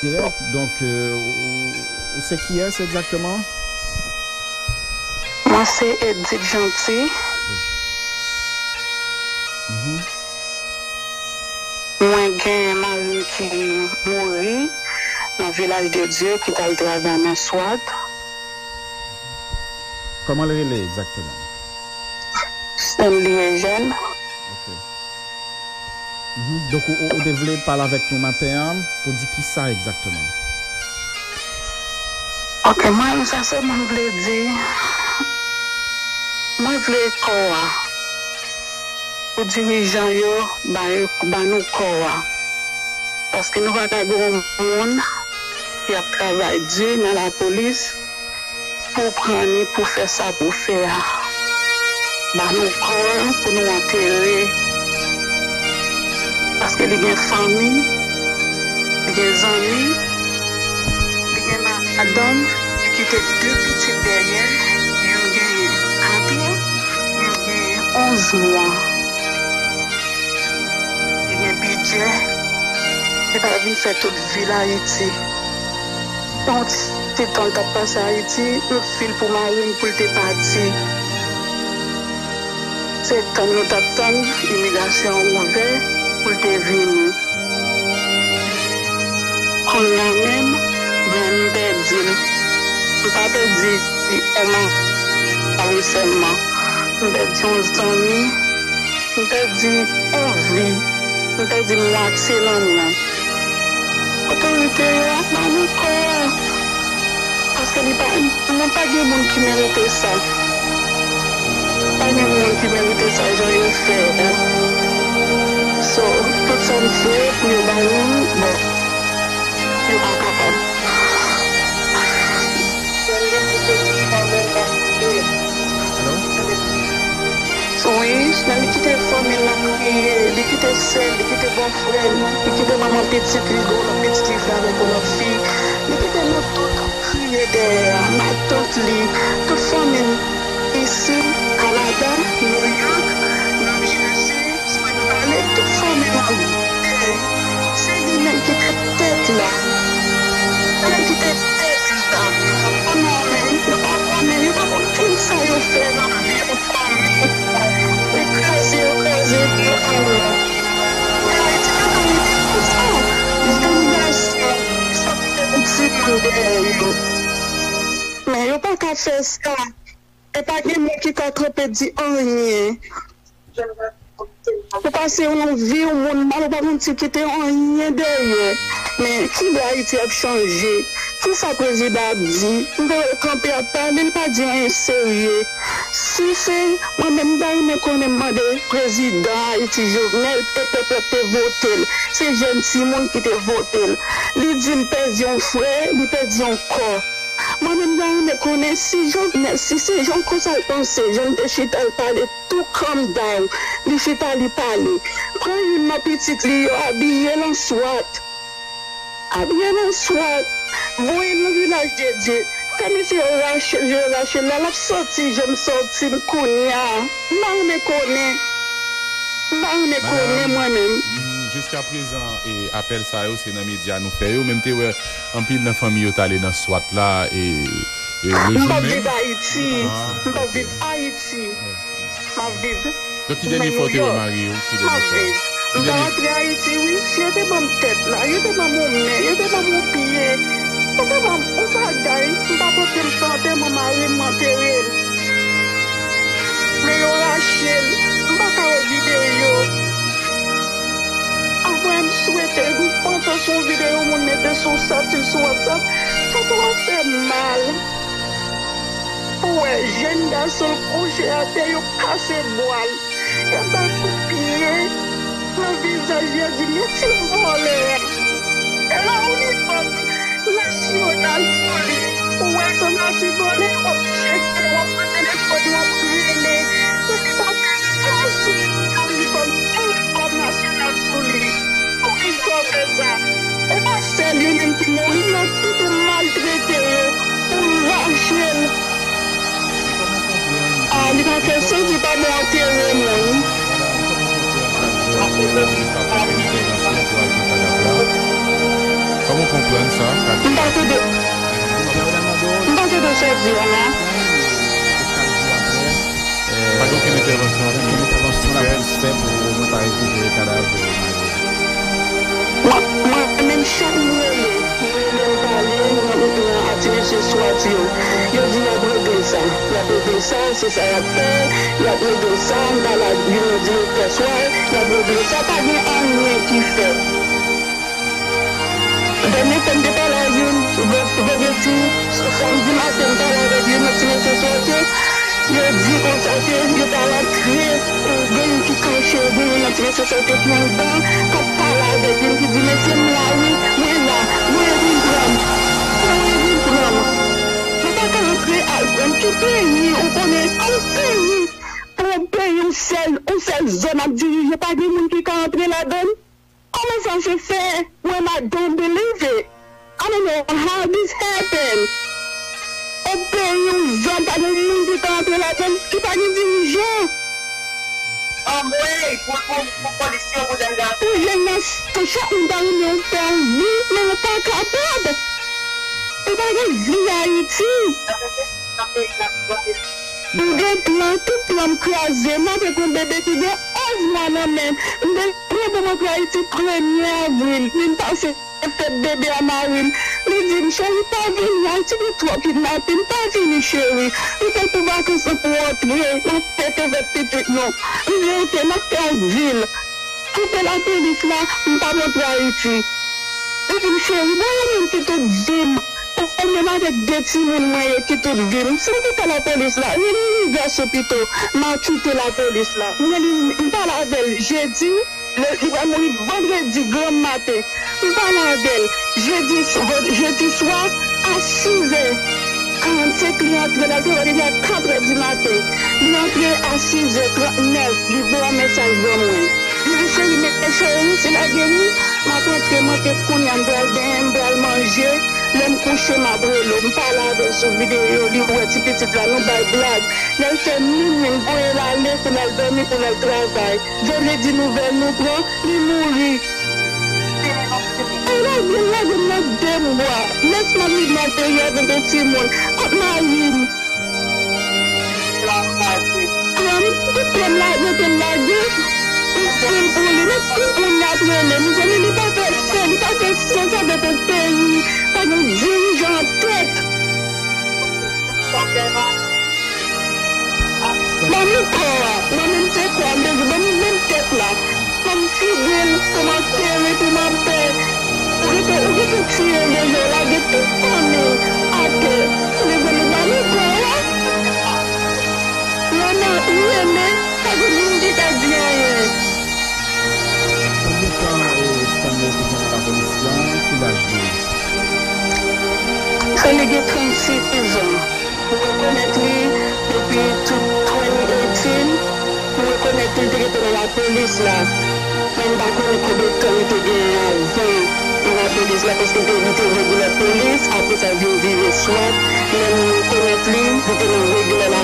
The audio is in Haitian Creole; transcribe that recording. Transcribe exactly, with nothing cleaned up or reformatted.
dirèk. Donk, euh, ou, ou se kiyès egzakteman? Mwen se Edith Jeanty. Mhm. Mwen gen mari m ki mouri nan Vilaj de Dye ki t al travay nan Swat. Kòman l rele egzakteman? Stanley Eugène. Ok. Mhm. Donk, ou, ou te vle pale avèk nou maten an pou di kisa egzakteman? Ok, mwen, sa sèlman m vle di, mwen vle kò a, pou dirijan yo ba, ba nou kò a. Paske nou pa ka gen yon moun ki ap travay di nan lapolis pou pran ni pou fè sa pou fè a. Ba nou kò a pou nou antere. Paske li gen fanmi, li gen zanmi, li gen madanm, li kite de pitit dèyè, youn genyen kat an, youn genyen onz mwa. Li gen bidjè, li pa vin fè tout vi l Ayiti. Yon ti tan l t ap pase Ayiti, m fil pou mari m pou l te pati. Se tann nou t ap tann imigrasyon an ouvè pou l te vini. Kounye a menm, ben, m pèdi l. M pa pèdi yon mari sèlman. M pèdi yon zanmi. M pèdi yon vi. M pèdi mwatye nan mwen. Otorite yo ap ba nou kò a. Paske li pa, nou pa gen moun ki merite sa. Pa gen moun ki merite sa jan yo fè a. So, tout sa m fè pou yo ba nou, bon, yo pa kapab. Wi, nan li kite fanmi l ap kriye, li kite sè l, li kite bòfrè l, li kite manman pitit li, gen yon lòt pitit li fè avèk yon lòt fi. Li kite nou tout ap kriye dèyè a, matant li, tout fanmi l isi, Kanada, Nouyòk, Nouyjèsi, Swen pale tout fanmi nan dèy. Se li menm ki te tèt la. Se li ki te tèt la. Konnen menm, yo pa konnen, yo pa konn kisa yo fè nan vi yon fanmi. Yo kraze, yo kraze, yo ale. E Ayiti yo pa rete konsa. Jèn gason, yo sot kite yon timoun dèyè yo. Men yo pa ka fè sa. E pa gen moun ki ka kanpe di anyen. Ou pase yon vi yon moun mal, ou pa konn si kite anyen dèyè. Men kilè Ayiti ap chanje? Kisa prezidan ap di? M te wè l kanpe ap pale, li pa di anyen serye. Si se mwen menm, m ta renmen konnen, m mande prezidan Ayiti Jovenel e pèp la te vote l. Se jèn timoun ki te vote l. Li di l pèdi yon frè, li pèdi yon kò. Mwen menm, m ta renmen konnen si Jovenel, si se jan konsa l panse, jan l te chita l pale, tou calm down, li chita li pale. Pran youn nan pitit li yo, abiye l an swat. Abiye l an swat. Voye l nan Vilaj de Dye. Fè mesye yo rache l, yo rache l la, l ap sòti jan m sòti m kounye a. M pa renmen konnen. M pa renmen konnen mwen menm. Jiskaprezan, e, apèl sa yo, se nan medya nou fè yo. Men m te wè anpil nan fanmi yo t ale nan swat la, e, e, le jou menm. M p ap viv Ayiti. M p ap viv Ayiti. M ap viv. Donk, ki dènye fwa w te wè mari w? Ki dènye fwa? M ta rantre Ayiti, wi. Si yo te ban m tèt la, yo te ban m yon men, yo te ban m yon pye, yo te ban m yon bagay, m pa pote l pou antèman mari m, m antere l. Men yo rache l. M pa ka wè videyo. Anmwey, m swete m pantan sou yon videyo moun mete sou stati l sou WhatsApp. Sa twò fè m mal. Ou wè jèn gason l kouche atè, yo kase bwa l, y ap ba l kout pye nan vizaj li, y ap di, "Men ti vòlè a." E la inifòm nasyonal sou li. Ou wè se yon ti vòlè, w ap tcheke, w ap pran telefòn, w ap rele. Epi w ap fè sa sou li, w ap li ban inifòm nasyonal sou li. Poukisa w fè sa? E pa sèl li menm ki mouri, men tout maltrete yo pou rache l. A, li pa fè sans, li pa bon antere moun. Kòman w Konn sa, ka di. M pa tande. M pa tande sa w di a la. Pa gen okenn entèvansyon ki fèt pou mwen ta rekipere kadav Marie. Mwen, mwen menm, chak m rele, m rele, m pale, m, m, m, a ti mesye swat yo. Yo di y ap regle sa. Y ap regle sa, se sa y ap fè. Y ap regle sa, m pale ak youn nan direktè swat, y ap regle sa. Pa gen anyen ki fèt. Dènye fwa m te pale ak youn, ven-, vandredi, samdi maten, m pale avèk youn nan ti mesye swat yo. Yo di konsa ke yo ta rantre, gen youn ki kache, gen youn nan ti mesye swat yo ki anndan, k ap pale avèk youn ki di, "Mesye, m la wi, mwen la, mwen vin pran m, mwen vin pran m." Ou pa ka antre al pran m. Ki peyi ou konnen, an peyi, pou yon peyi, yon sèl, yon sèl zòn ap dirije, pa gen moun ki ka antre ladan l? Kòman sa se fè? Where my don't believe it. I don't know how this happened. Yon peyi, yon zòn, pa gen moun ki ka antre ladan l, ki pa gen dirijan. Anmwey, pou, pou, pou polis yo, pou jèn gason. Pou jèn gason, chak moun ta renmen w fè yon vi, men ou pa kapab. Ou pa gen vi Ayiti. M gen plan, tout plan m kraze. M avèk yon bebe ki gen onz mwa nan men m. M te pran pou m antre Ayiti premye avril. Vin pase fèt bebe a mari m. Li di m, "Cheri, pa vini. Ayiti gen twòp kidnapin. Pa vini, cheri. Nou pral pou vakans lan pou w antre. N ap fete fèt pitit nou." M di, "Oke, n ap fè yon dil." Kite lapolis la, m p ap antre Ayiti. Epi m cheri, bon, ou menm ki tout vi m, ou menm avèk de timoun mwen yo ki tout vi m. Si m kite lapolis la, rele Rigas ou pito, m a kite lapolis la. M rele, m pale avè l jedi, li, li pral mouri vandredi granm maten. M pale avè l jedi, jedi swa a sizè. Karannsenk, li antre, l al travay depi a katrè di maten. Li antre a sizè trannèf, li voye yon mesaj ban mwen. Li di, "Cheri, men cheri, se lage wi, m ap antre, m antre kounye a, m pral benyen, m pral manje, lè m kouche, m ap rele w." M pale avè l sou videyo, li wè ti pitit la, nou bay blag. Lè l fè minui, m voye l ale pou l al dòmi, pou l al travay. Vandredi nouvèl nou pran, li mouri. Ou lage m, lage m nan de mwa. Lès m ap viv nan peyi avèk yon timoun. Kot mari m? Pran m, tout plan m la, mete l lage. M fou l pou li. Men tout moun y ap rele. Mezanmi, li pa fè sans, li pa fè sans avèk yon peyi pa gen dirijan an tèt. Ban m kò a. Mwen menm se kò a m bezwen. Ban m menm tèt la. Ban m figi l pou m antere, pou m anpè. Ou gentan, ou gentan tiye yo, yo lage tout fanmi atè. Mezanmi, ban m kò a. Lè m renmen, pa gen moun ki ka di anyen. Konbyen tan, eh, Stanley te gen nan lapolis la? Ki laj li? Stanley gen trannsis an. M rekonèt li depi tout twenty eighteen. M rekonèt li, li te gentan nan lapolis la. Men m pa konnen konbyen tan li te genyen avan nan lapolis la, paske li te, li te regilè polis, apre sa l vin vire swat. Men m rekonèt li, li te nan regilè la.